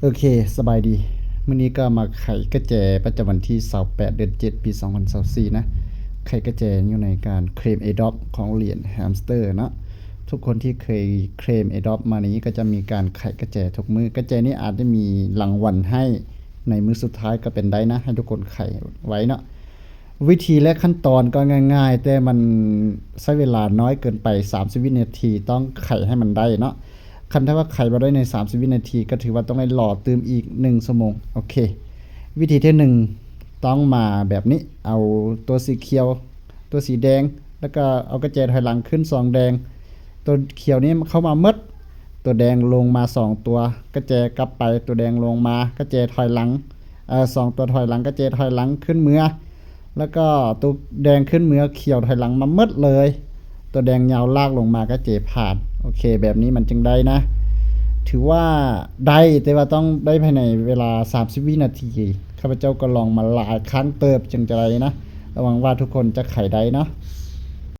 ໂອເຄ ສະບາຍດີ. ມື້ນີ້ກໍມາໄຂກະແຈປະຈຳວັນທີຊາວແປດ ເດືອນເຈັດ ປີສອງພັນຊາວສີ່ນະ. ໄຂກະແຈຢູ່ໃນການເຄລມ Airdrop ຂອງຫຼຽນ Hamster ເນາະ. ທຸກຄົນທີ່ເຄີຍເຄລມ Airdrop ມານີ້ກໍຈະມີການໄຂກະແຈທຸກມື້. ກະແຈນີ້ອາດຈະມີລາງວັນໃຫ້ໃນມື້ສຸດທ້າຍກໍເປັນໄດ້ນະ, ໃຫ້ທຸກຄົນໄຂໄວ້ເນາະ. ວິທີ ແລະ ຂັ້ນຕອນກໍງ່າຍໆ ແຕ່ມັນໃຊ້ເວລານ້ອຍເກີນໄປ ສາມສິບວິນາທີ ຕ້ອງໄຂໃຫ້ມັນໄດ້ເນາະ. ຄັນຖ້າວ່າໄຂບໍ່ໄດ້ໃນສາມສິບວິນາທີ ກໍຖືວ່າຕ້ອງໄດ້ລໍຕື່ມອີກໜຶ່ງຊົ່ວໂມງ. ໂອເຄ ວິທີທີໜຶ່ງ ຕ້ອງມາແບບນີ້ ເອົາຕົວສີຂຽວ ຕົວສີແດງ ແລ້ວກໍເອົາກະແຈຖອຍຫຼັງຂຶ້ນສອງແດງ ຕົວຂຽວນີ້ເຂົ້າມາໝົດ ຕົວແດງລົງມາສອງຕົວ ກະແຈກັບໄປ ຕົວແດງລົງມາ ກະແຈຖອຍຫຼັງ ເອີ ສອງຕົວຖອຍຫຼັງ ກະແຈຖອຍຫຼັງຂຶ້ນເມືອ ແລ້ວກໍຕົວແດງຂຶ້ນເມືອ ຂຽວຖອຍຫຼັງມາໝົດເລີຍ ຕົວແດງຍາວລາກລົງມາ ກະແຈຜ່ານ. ໂອເຄ ແບບນີ້ມັນຈຶ່ງໄດ້ນະ ຖືວ່າໄດ້ ແຕ່ວ່າຕ້ອງໄດ້ພາຍໃນເວລາສາມສິບວິນາທີ. ຂ້າພະເຈົ້າກໍລອງມາຫຼາຍຄັ້ງເຕີບຈຶ່ງຈະໄດ້ນະ. ຫວັງວ່າທຸກຄົນຈະໄຂໄດ້ເນາະ.